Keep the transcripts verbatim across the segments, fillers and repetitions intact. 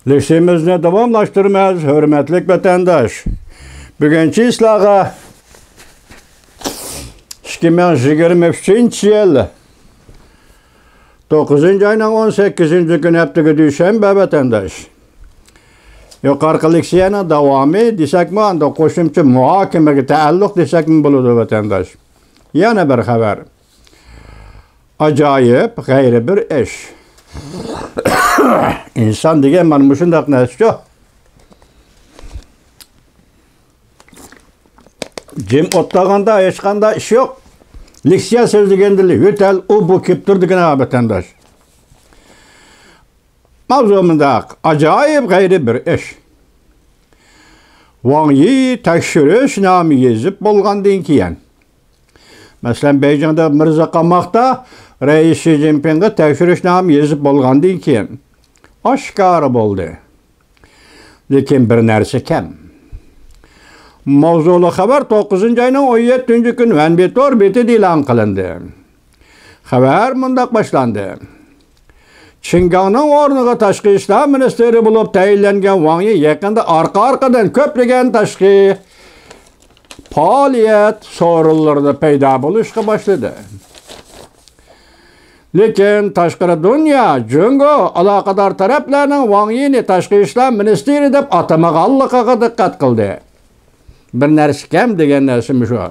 لېكسىيىمىزنى داۋاملاشتۇرىمىز، ھۆرمەتلىك ۋەتەنداش. بۈگۈنچە سىلەرگە ئىككى مىڭ يىگىرمە ئۈچىنچى يىل توققۇزىنچى ئاينىڭ ئون سەككىزىنچى كۈنى، ھەپتىگە دۈشەنبە، ۋەتەنداش. يۇقىرىقى لېكسىيەنىڭ داۋامى دېسەكمۇ، ئاندىن قوشۇمچە مۇھاكىمىگە تەئەللۇق دېسەكمۇ بولىدۇ، ۋەتەنداش. يەنە بىر خەۋەر. ئاجايىپ، غەيرىي بىر ئىش. ئىنسان دېگەن مانا مۇشۇنداق نەرسىچۇ. جىم ئولتۇرغاندا ھېچقانداق ئىش يوق. لېكسىيە سۆزلىگەندىلا يۆتەل، ئۇ بۇ كېلىپ تۇرىدىكەن، ۋەتەنداش. ماۋزۇ مۇنداق، ئاجايىپ، غەيرىي بىر ئىش. ۋاڭ يى تەكشۈرۈشنامە يېزىپ بولغاندىن كېيىن، مەسىلەن، بېيجىڭدا مىرزا قاماقتا رەئىس شى جىنپىڭغا تەكشۈرۈشنامە يېزىپ بولغاندىن كېيىن، ئاشكارا بولدى. لېكىن بىر نەرسە كەم. ماۋزۇلۇق خەۋەر توققۇزىنچى ئاينىڭ ئون يەتتىنچى كۈنى ۋەنبى تور بېتىدە ئېلان قىلىندى. خەۋەر مۇنداق باشلاندى. چىن گاڭنىڭ ئورنىغا تاشقى ئىشلار مىنىستىرى بولۇپ تەيىنلەنگەن ۋاڭ يى يېقىندا ئارقا-ئارقىدىن كۆپلىگەن تاشقى پائالىيەت سورۇنلىرىدا پەيدا بولۇشقا باشلىدى. لېكىن تاشقىرى دۇنيا، جۇڭگو ئالاقىدار تەرەپلەرنىڭ ۋاڭ يىنى تاشقى ئىشلار مىنىستىرى دەپ ئاتىمىغانلىقىغا دىققەت قىلدى. بىر نەرسە كەم دېگەن نەرسە مۇشۇ.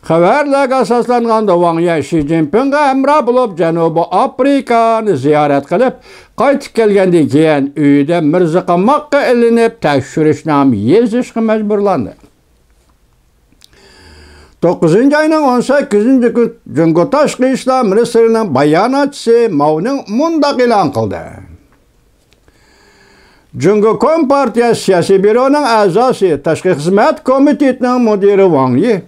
خەۋەرلەرگە ئاساسلانغاندا، ۋاڭ يى شى جىنپىڭغا ھەمراھ بولۇپ، جەنۇبىي ئافرىقانى زىيارەت قىلىپ، قايتىپ كەلگەندىن كېيىن، ئۆيىدە مىرزا قاماققا ئېلىنىپ، تەكشۈرۈشنامە يېزىشقا مەجبۇرلاندى. توققۇزىنچى ئاينىڭ ئون سەككىزىنچى كۈنى جۇڭگو تاشقى ئىشلار مىنىستىرىنىڭ باياناتچىسى ماۋنىڭ مۇنداق ئېلان قىلدى. جۇڭگو كومپارتىيە سىياسىي بيۇرونىڭ ئەزاسى، تاشقى خىزمەت كومىتېتىنىڭ مۇدىرى ۋاڭ يى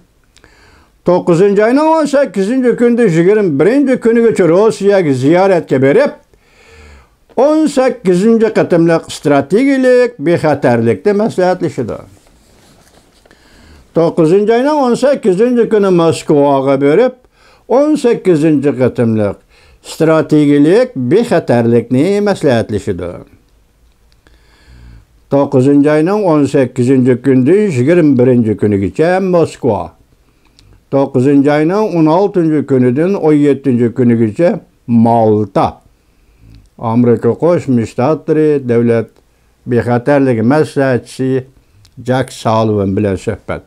توققۇزىنچى ئاينىڭ ئون سەككىزىنچى كۈنىدىن يىگىرمە بىرىنچى كۈنىگىچە روسىيەگە زىيارەتكە بېرىپ، ئون سەككىزىنچى قېتىملىق ئىستراتېگىيەلىك بىخەتەرلىكنى مەسلىھەتلىشىدۇ. توققۇزىنچى ئاينىڭ ئون سەككىزىنچى كۈنى موسكۋاغا بېرىپ، ئون سەككىزىنچى قېتىملىق ئىستراتېگىيەلىك بىخەتەرلىكنى مەسلىھەتلىشىدۇ. توققۇزىنچى ئاينىڭ ئون سەككىزىنچى كۈنىدىن يىگىرمە بىرىنچى كۈنىگىچە موسكۋا. توققۇزىنچى ئاينىڭ ئون ئالتىنچى كۈنىدىن ئون يەتتىنچى كۈنىگىچە مالتا. ئامېرىكا قوشما شتاتلىرى دۆلەت بىخەتەرلىكى مەسلىھەتچىسى جاك سالىۋان بىلەن سۆھبەت.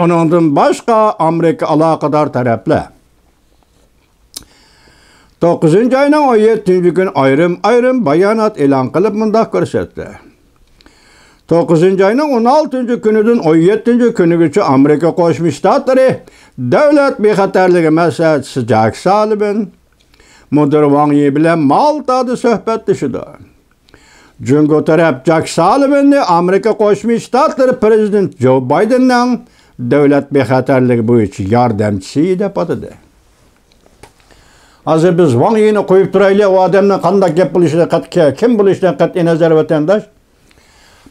ئۇنىڭدىن باشقا ئامېرىكا ئالاقىدار تەرەپلەر توققۇزىنچى ئاينىڭ ئون يەتتىنچى كۈنى ئايرىم-ئايرىم بايانات ئېلان قىلىپ مۇنداق كۆرسەتتى. توققۇزىنچى ئاينىڭ ئون ئالتىنچى كۈنىدىن ئون يەتتىنچى كۈنىگىچە ئامېرىكا قوشما شتاتلىرى دۆلەت بىخەتەرلىكى مەسلىھەتچىسى جاك سالىۋان مۇدىر ۋاڭ يى بىلەن مالتادا سۆھبەتلىشىدۇ. جۇڭگو تەرەپ جاك سالىۋاننى ئامېرىكا قوشما شتاتلىرى پىرېزىدېنتى جو بايدېننىڭ دۆلەت بىخەتەرلىكى بويىچە ياردەمچىسى دەپ ئاتىدى. ھازىر بىز ۋاڭ يىنى قويۇپ تۇرايلى، ئۇ ئادەمنىڭ قانداق گەپ بولۇشىدىن قەتئىي، كىم بولۇشىدىن قەتئىي نەزەر، ۋەتەنداش.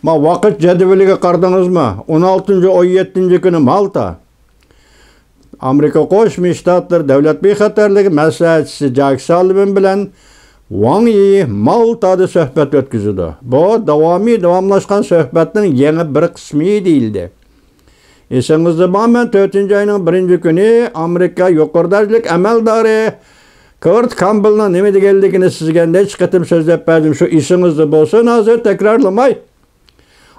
ما ۋاقىت جەدۋىلىگە قارىدىڭىزمۇ؟ ئون ئالتىنچى، ئون يەتتىنچى كۈنى مالتا. ئامېرىكا قوشما شتاتلىرى دۆلەت بىخەتەرلىكى مەسلىھەتچىسى جاك سالىۋان بىلەن ۋاڭ يى مالتادا سۆھبەت ئۆتكۈزىدۇ. بۇ داۋامىي داۋاملاشقان سۆھبەتنىڭ يېڭى بىر قىسمى دېيىلدى. ئېسىڭىزدە بارمۇ، تۆتىنچى ئاينىڭ بىرىنچى كۈنى ئامېرىكا يۇقىرى دەرىجىلىك ئەمەلدارى كۇرت كامبېلنىڭ نېمە دېگەنلىكىنى سىزگە نەچچە قېتىم سۆزلەپ بەردىم. شۇ ئېسىڭىزدە بولسۇن، ھازىر تەكرارلىماي.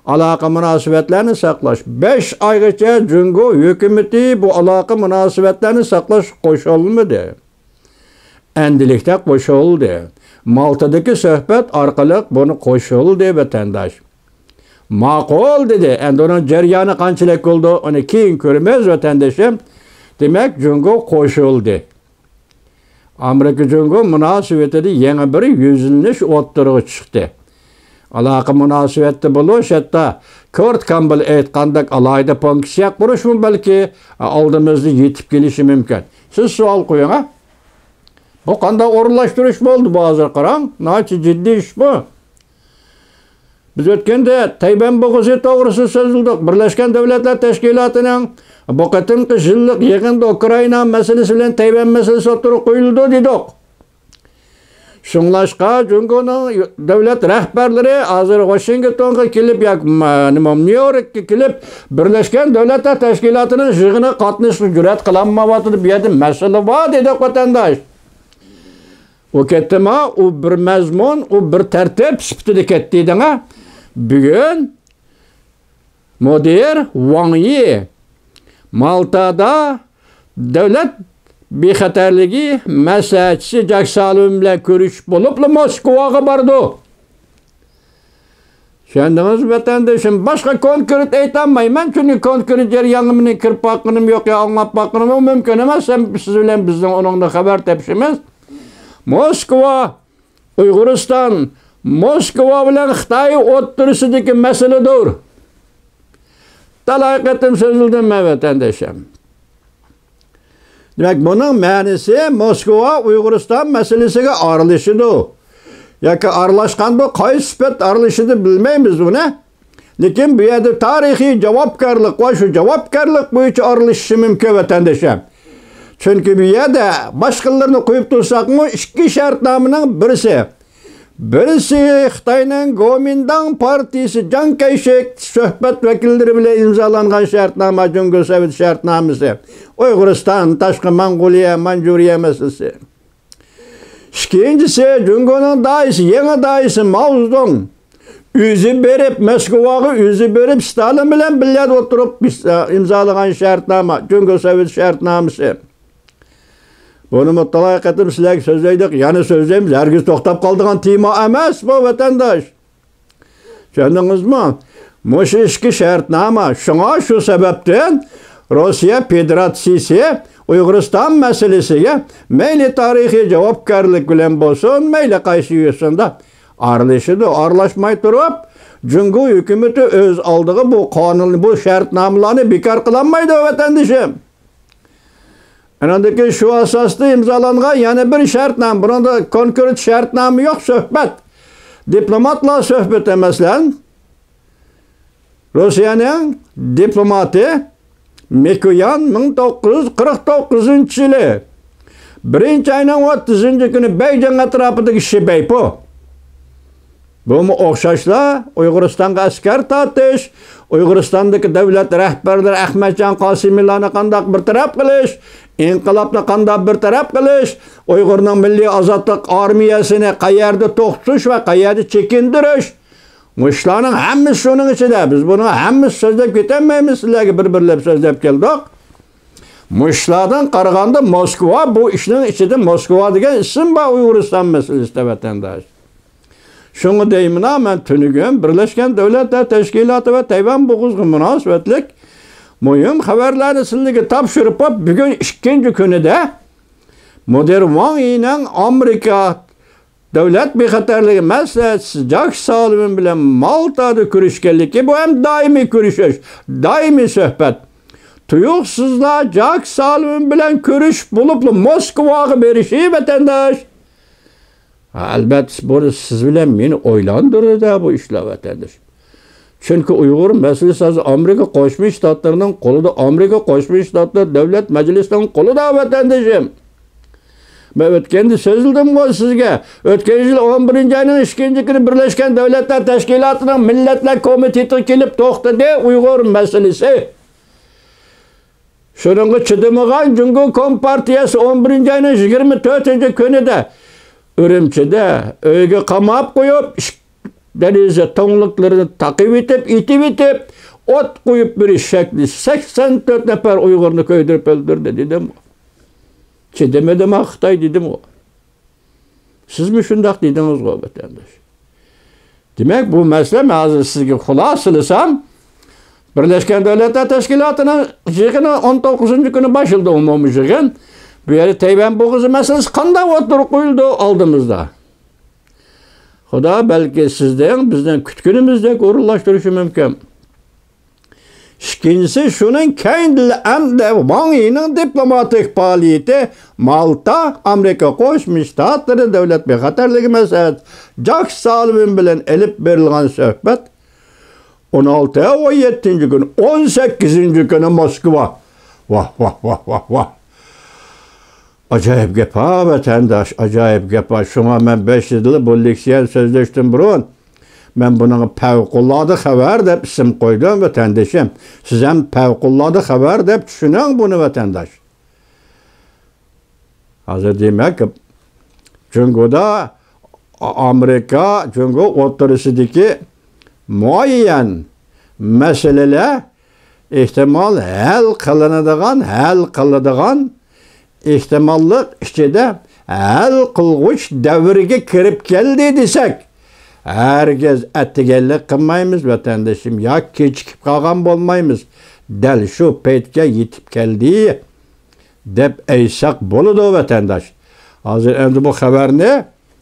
ئالاقە مۇناسىۋەتلەرنى ساقلاش. بەش ئايغىچە جۇڭگو ھۆكۈمىتى بۇ ئالاقە مۇناسىۋەتلەرنى ساقلاش قوشۇلمىدى. ئەمدىلىكتە قوشۇلدى. مالتىدىكى سۆھبەت ئارقىلىق بۇنى قوشۇلدى، ۋەتەنداش. ماقۇل، دېدى. ئەمدى ئۇنىڭ جەريانى قانچىلىك بولىدۇ، ئۇنى كېيىن كۆرىمىز، ۋەتەندىشىم. دېمەك، جۇڭگو قوشۇلدى. ئامېرىكا جۇڭگو مۇناسىۋىتىدە يېڭى بىر يۈزلىنىش ئوتتۇرىغا چىقتى. ئالاقە مۇناسىۋەتتە بولۇش، ھەتتا كۇرت كامبېل ئېيتقاندەك ئالاھىدە پونكسىيە قۇرۇشمۇ بەلكى ئالدىمىزدا يېتىپ كېلىشى مۇمكىن. سىز سوئال قويۇڭ، ھە؟ بۇ قانداق ئورۇنلاشتۇرۇش بولدى بۇ ھازىر؟ قاراڭ، ناھايىتى جىددىي ئىش بۇ. بىز ئۆتكەندە تەيۋەن بوغۇزى توغرىسىدا سۆزلىدۇق. بىرلەشكەن دۆلەتلەر تەشكىلاتىنىڭ بۇ قېتىمقى يىللىق يىغىنىدا ئۇكرائىنا مەسىلىسى بىلەن تەيۋەن مەسىلىسى ئوتتۇرىغا قويۇلىدۇ دېدۇق. شۇڭلاشقا، جۇڭگونىڭ دۆلەت رەھبەرلىرى ھازىر ۋاشىنگتونغا كېلىپ ياكى ما-، نېمە، نيۇ يوركقا كېلىپ، بىرلەشكەن دۆلەتلەر تەشكىلاتىنىڭ يىغىنىغا قاتنىشىشقا جۈرئەت قىلالمايۋاتىدۇ. بۇ يەردە مەسىلە بار، دېدۇق، ۋەتەنداش. ئۇ كەتتىما، ئۇ بىر مەزمۇن، ئۇ بىر تەرتىپ سۈپىتىدە كەتتى دېدىڭە. بۈگۈن مۇدىر ۋاڭ يى مالتادا دۆلەت بىخەتەرلىكى مەسلىھەتچىسى جاك سالىۋېن بىلەن كۆرۈشۈپ بولۇپلا موسكۋاغا بارىدۇ. چۈشەندىڭىزمۇ، ۋەتەندىشىم؟ باشقا كونكرېت ئېيتالمايمەن، چۈنكى كونكرېت جەريانغا مېنىڭ كىرىپ باققىنىم يوق يا ئاڭلاپ باققىنىم يوق، مۇمكىن ئەمەس. سەن، سىز بىلەن بىزنىڭ ئۇنىڭدىن خەۋەر تېپىشىمىز. موسكۋا، ئۇيغۇرىستان، موسكۋا بىلەن خىتاي ئوتتۇرىسىدىكى مەسىلىدۇر. تالاي قېتىم سۆزلىدىم مەن، ۋەتەندىشىم. دېمەك، بۇنىڭ مەنىسى موسكۋا ئۇيغۇرىستان مەسىلىسىگە ئارىلىشىدۇ ياكى ئارىلاشقاندۇ، قايسى سۈپەت ئارىلىشىدۇ بىلمەيمىز بۇنى. لېكىن بۇ يەردە تارىخىي جاۋابكارلىق ۋە شۇ جاۋابكارلىق بويىچە ئارىلىشىشى مۇمكىن، ۋەتەندىشىم. چۈنكى بۇ يەردە باشقىلىرىنى قويۇپ تۇرساقمۇ، ئىككى شەرتنامىنىڭ بىرسى، بىرسى خىتاينىڭ گومىنداڭ پارتىيىسى جاڭ كەيشەك سۆھبەت ۋەكىللىرى بىلەن ئىمزالانغان شەرتنامە، جۇڭگو سوۋېت شەرتنامىسى، ئۇيغۇرىستان، تاشقى موڭغۇلىيە، مانجۇرىيە مەسىلىسى. ئىككىنچىسى، جۇڭگونىڭ دائىيسى، يېڭى دائىيسى ماۋزېدۇڭ ئۆزى بېرىپ، موسكۋاغا ئۆزى بېرىپ، ستالىن بىلەن بىللە ئولتۇرۇپ ئىمزالىغان شەرتنامە، جۇڭگو سوۋېت شەرتنامىسى. بۇنىمۇ تالاي قېتىم سىلەرگە سۆزلەيدۇق، يەنە سۆزلەيمىز، ھەرگىز توختاپ قالىدىغان تېما ئەمەس بۇ، ۋەتەنداش. چۈشەندىڭىزمۇ؟ مۇشۇ ئىككى شەرتنامە. شۇڭا شۇ سەۋەبتىن روسىيە فېدېراتسىيىسى ئۇيغۇرىستان مەسىلىسىگە مەيلى تارىخىي جاۋابكارلىق بىلەن بولسۇن، مەيلى قايسى يوسۇندا ئارىلىشىدۇ. ئارىلاشماي تۇرۇپ، جۇڭگو ھۆكۈمىتى ئۆز ئالدىغا بۇ قانۇن، بۇ شەرتنامىلارنى بىكار قىلالمايدۇ، ۋەتەندىشىم. ئاندىن كېيىن شۇ ئاساستا ئىمزالانغان يەنە بىر شەرتنامە، بۇنىڭدا كونكرېت شەرتنامە يوق، سۆھبەت. دىپلوماتلار سۆھبىتى، مەسىلەن، روسىيەنىڭ دىپلوماتى مىكويان مىڭ توققۇز يۈز قىرىق توققۇزىنچى يىلى بىرىنچى ئاينىڭ ئوتتۇزىنچى كۈنى بېيجىڭ ئەتراپىدىكى شىبەيپو. بۇمۇ ئوخشاشلا ئۇيغۇرىستانغا ئەسكەر تارتىش، ئۇيغۇرىستاندىكى دۆلەت رەھبەرلىرى ئەخمەتجان قاسىمىلارنى قانداق بىر تەرەپ قىلىش، ئىنقىلابنى قانداق بىر تەرەپ قىلىش، ئۇيغۇرنىڭ مىللىي ئازادلىق ئارمىيەسىنى قەيەردە توختىتىش ۋە قەيەردە چېكىندۈرۈش، مۇشۇلارنىڭ ھەممىسى شۇنىڭ ئىچىدە. بىز بۇنىڭ ھەممىسى سۆزلەپ كېتەلمەيمىز، سىلەرگە بىر-بىرلەپ سۆزلەپ كەلدۇق. مۇشۇلاردىن قارىغاندا موسكۋا، بۇ ئىشنىڭ ئىچىدە موسكۋا دېگەن ئىسىم بار ئۇيغۇرىستان مەسىلىسىدە، ۋەتەنداش. شۇڭا دەيمىنا، مەن تۈنۈگۈن بىرلەشكەن دۆلەتلەر تەشكىلاتى ۋە تەيۋەن بوغۇزىغا مۇناسىۋەتلىك مۇھىم خەۋەرلەرنى سىلەرگە تاپشۇرۇپ، بۈگۈن ئىككىنچى كۈنىدە مۇدىر ۋاڭ يىنىڭ ئامېرىكا دۆلەت بىخەتەرلىكى مەسلىھەتچىسى جاك سالىۋېن بىلەن مالتادا كۆرۈشكەنلىكى، بۇ ھەم دائىمىي كۆرۈشۈش، دائىمىي سۆھبەت. تۇيۇقسىزلا جاك سالىۋېن بىلەن كۆرۈشۈپ بولۇپلا موسكۋاغا بېرىشى، ۋەتەنداش. ھە، ئەلۋەتتە، بۇ سىز بىلەن مېنى ئويلاندۇرىدۇ بۇ ئىشلار، ۋەتەنداش. چۈنكى ئۇيغۇر مەسىلىسى ھازىر ئامېرىكا قوشما شتاتلىرىنىڭ قولىدا، ئامېرىكا قوشما شتاتلىرى دۆلەت مەجلىسىنىڭ قولىدا، ۋەتەندىشىم. مەن ئۆتكەندە سۆزلىدىمغۇ سىزگە. ئۆتكەن يىل ئون بىرىنچى ئاينىڭ ئىككىنچى كۈنى بىرلەشكەن دۆلەتلەر تەشكىلاتىنىڭ مىللەتلەر كومىتېتىغا كېلىپ توختىدى ئۇيغۇر مەسىلىسى. شۇنىڭغا چىدىمىغان جۇڭگو كومپارتىيەسى ئون بىرىنچى ئاينىڭ يىگىرمە تۆتىنچى كۈنىدە ئۈرۈمچىدە ئۆيگە قاماپ قويۇپ، ئىش-، دېرىزە تۇڭلۇقلىرىنى تاقىۋېتىپ، ئېتىۋېتىپ، ئوت قويۇپ بېرىش شەكلى سەكسەن تۆت نەپەر ئۇيغۇرنى كۆيدۈرۈپ ئۆلتۈردى، دېدىم. چىدىمىدىما خىتاي، دېدىمغۇ. سىزمۇ شۇنداق دېدىڭىزغۇ، ۋەتەنداش. دېمەك، بۇ مەسىلە، مەن ھازىر سىزگە خۇلاسىلىسام، بىرلەشكەن دۆلەتلەر تەشكىلاتىنىڭ يىغىنى ئون توققۇزىنچى كۈنى باشلىدى، ئومۇمىي يىغىن. بۇ يەردە تەيۋەن بوغۇزى مەسىلىسى قانداق ئوتتۇرىغا قويۇلدى ئالدىمىزدا؟ خۇدا بەلكى سىزنىڭ بىزنىڭ كۈتكىنىمىزدەك ئورۇنلاشتۇرۇشى مۇمكىن. ئىككىنچىسى، شۇنىڭ كەينىدىلا ئەمدى ۋاڭ يىنىڭ دىپلوماتىك پائالىيىتى مالتا، ئامېرىكا قوشما شتاتلىرى دۆلەت بىخەتەرلىكى مەسلىھەتچىسى جاك سالىۋېن بىلەن ئېلىپ بېرىلغان سۆھبەت ئون ئالتە، ئون يەتتىنچى كۈنى، ئون سەككىزىنچى كۈنى موسكۋا. ۋاھ، ۋاھ، ۋاھ، ۋاھ، ۋاھ. ئاجايىپ گەپ ھا، ۋەتەنداش، ئاجايىپ گەپ ھا. شۇڭا مەن بەش يىلدىن بۇ لېكسىيەنى سۆزلەشتىن بۇرۇن، مەن بۇنىڭغا پەۋقۇلئاددە خەۋەر دەپ ئىسىم قويدۇم، ۋەتەندىشىم. سىز ھەم پەۋقۇلئاددە خەۋەر دەپ چۈشىنىڭ بۇنى، ۋەتەنداش. ھازىر دېمەك، جۇڭگودا ئامېرىكا، جۇڭگو ئوتتۇرىسىدىكى مۇئەييەن مەسىلىلەر ئېھتىمال ھەل قىلىنىدىغان، ھەل قىلىدىغان ئېھتىماللىق ئىچىدە ھەل قىلغۇچ دەۋرگە كىرىپ كەلدى دېسەك، ھەرگىز ئەتىگەنلىك قىلمايمىز، ۋەتەندىشىم، ياكى كېچىكىپ قالغان بولمايمىز. دەل شۇ پەيتكە يېتىپ كەلدى دەپ ئېيتساق بولىدۇ، ۋەتەنداش. ھازىر ئەمدى بۇ خەۋەرنى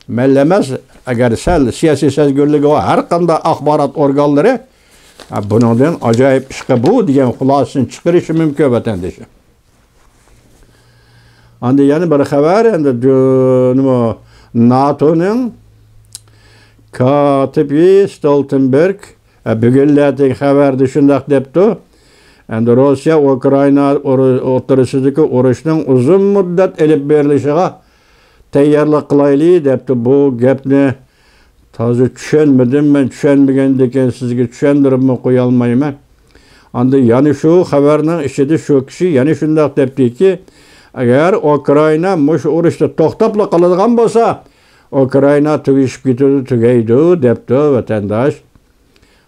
مەنلا ئەمەس، ئەگەر سەل سىياسىي سەزگۈرلۈكى بار ھەر قانداق ئاخبارات ئورگانلىرى، ھە، بۇنىڭدىن ئاجايىپ ئىشقا بۇ دېگەن خۇلاسىسىنى چىقىرىشى مۇمكىن، ۋەتەندىشىم. ئاندىن يەنە بىر خەۋەر، ئەمدى دۇ-، نېمە، ناتونىڭ كاتىپى ستولتېنبېرگ، ھە، بۈگۈنلەردىكى خەۋەردە شۇنداق دەپتۇ. ئەمدى روسىيە ئۇكرائىنا ئۇرۇ-، ئوتتۇرىسىدىكى ئۇرۇشنىڭ ئۇزۇن مۇددەت ئېلىپ بېرىلىشىغا تەييارلىق قىلايلى دەپتۇ. بۇ گەپنى تازا چۈشەنمىدىم. مەن چۈشەنمىگەندىكىن سىزگە چۈشەندۈرۈپمۇ قويالمايمەن. ئاندىن يەنە شۇ خەۋەرنىڭ ئىچىدە شۇ كىشى يەنە شۇنداق دەپتىكى، ئەگەر ئۇكرائىنا مۇشۇ ئۇرۇشتا توختاپلا قالىدىغان بولسا، ئۇكرائىنا تۈگىشىپ كېتىدۇ، تۈگەيدۇ دەپتۇ، ۋەتەنداش.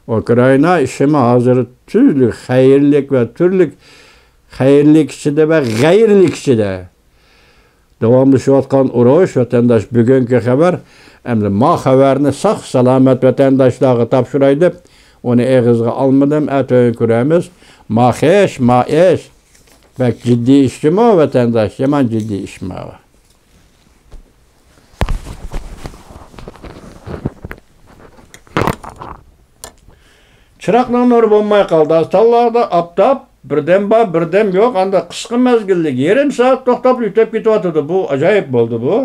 ئۇكرائىنا ئىشىمۇ ھازىر تۈرلۈك خەيرلىك ۋە تۈرلۈك خەيرلىك ئىچىدە ۋە غەيرلىك ئىچىدە داۋاملىشىۋاتقان ئۇرۇش، ۋەتەنداش، بۈگۈنكى خەۋەر. ئەمدى ما خەۋەرنى ساق سالامەت ۋەتەنداشلارغا تاپشۇراي دەپ، ئۇنى ئېغىزغا ئالمىدىم. ئەتىگۈن كۆرەرمىز. ما خىش، ما ئىش. بەك جىددىي ئىش جۇمۇ، ۋەتەنداش، يامان جىددىي ئىش ما. چىراغنىڭ نۇرى بولماي قالدى. تاغلاردا ئاپتاپ بىردەم بار، بىردەم يوق. ئاندا قىسقا مەزگىللىك يېرىم سائەت توختاپ يۆتەپ كېتىۋاتىدۇ. بۇ ئاجايىپ بولدى بۇ.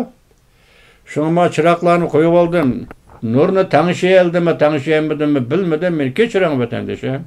شۇڭا ما چىراغلارنى قويۇۋالدىم. نۇرنى تەڭشىيەلدىممۇ، تەڭشىيەلمىدىممۇ بىلمىدىم. مېنى كەچۈرۈڭ، ۋەتەندىشىم.